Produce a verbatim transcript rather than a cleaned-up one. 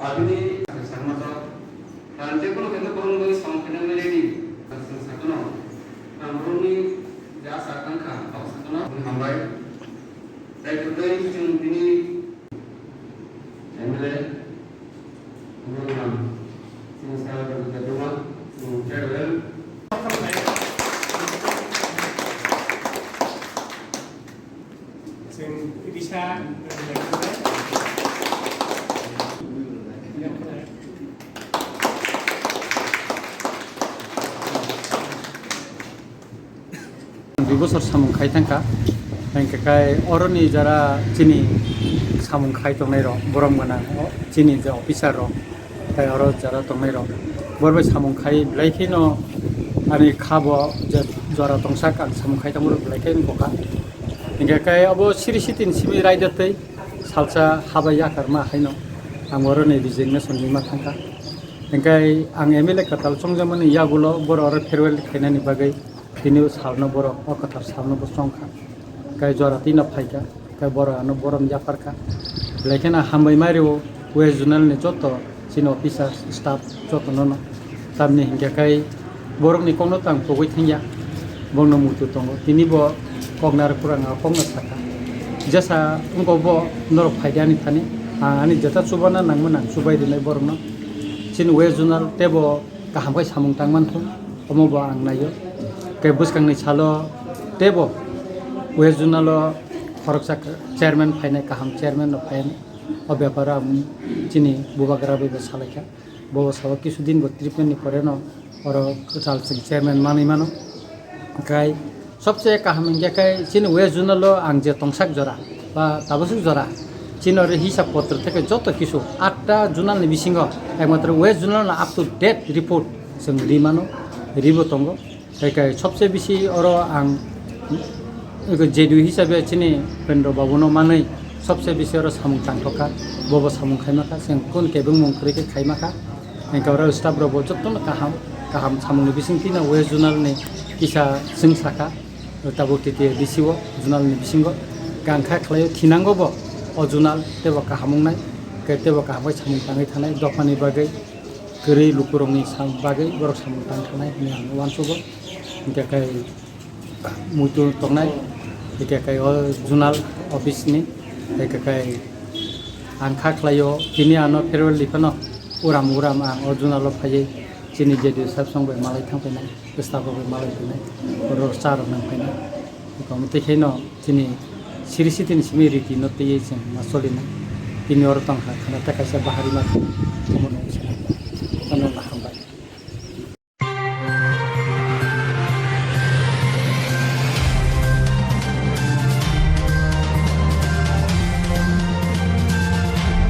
Abini sakma to, ah, je kono khe borokni bagwi samung khaina bagwi ready. Chwng sakno, ah, borokni je asa kangkha, abo sakno hambai. Tei kwtwi chwng tini M L A, Honorable Singh Sarah Dr. Duma, chwng farewell. Chwng risa. Dui bosor samung khai thangkha, hingkhe kai oroni jara chini samung khai tongnai rok, borom gwnang, o chini je officer rok, tai oro jara tongnai rok, borok bai samung khai belai kheno ani kha bo je jora tongsak ang samung khai tongmani belai kheno bokha. Hingkhe kai obo siri sitini simi raida tei salsa habai yakar ma haino ang oroni resignation ringma thangkha. Hingkhe ang M L A kwtal chongjakmani yagulo borok oro farewell khainani bagwi tini o salno borok o kwthar salno bo chongkha. Kai jora tino phaikha, kai borok ano borom yapharkha. Belai kheno hambai mai rwo West Zonal ni joto chini officer, staff jotono no. Tamni hingkhe kai borokni kokno tang pogwi thangya, bongno muitu tongo. Tini bo kok narwk phuru ang a kokno sakha. Jesa wngkha bo norok phaidi ani thani, ang ani jeta chubana nangmani ang chubai rwnai borokno. Chini West Zonal teibo kaham khe samung tang manthung, omo bo ang naio. Tei bwskangni salo teibo West Zonalo khoroksa chairman phainai, kaham chairman rok phainai. O beparo ang chini bubagra bai bo salaikha. Bo sao kisu din bo treatment ni pore no oro kwtal chwng chairman manwi mano. Kai Sobse kaham hingkhe khe chini West Zonal o ang je tongsak jora ba tabasuk jora chini oro hisab potro theke joto kisu atta zonal ni bisingo ekmatro West Zonal no up to date report chwng ri mano, ribo tongo. Tei khe sobse bisi oro ang J D U hisabe chini Upendra Babu no manwi sobse bisi oro samung tangthokha, bobo samung khaimakha, chwng kun kebengmung kwrwi khe khaimakha. Hingkhe oro staff rok bo jotono kaham kaham samung ni bisingtwi no West Zonal ni kisa chwng sakha. Tabuk T T A D C o zonal ni bisingo kangkha khlaio, thinango bo o zonal teibo kaham wngnai, tei teibo kaham khe samung tangwi thanai dophani bagwi, kwrwi lukurokni sam-, bagwi borok samung tang thanai hwnwi ang uansugo. Hingkhe khe muitu tongnai, hingkhe khe o zonal office ni, hingkhe khe ang kha khlaio, tini ano farewell riphano uram uram ang o zonal o phaiwi chini J D U sab song bai malai thang painai. Bwskango bai malai phainai, oro cha rok nang phainai. Tongtwi khe no chini siri sitini simi riti no twiwi chwng ma solinai. Tini oro tong kha, khana ta kaisa bahari ma thang, omo no wngkha. Ano kaham.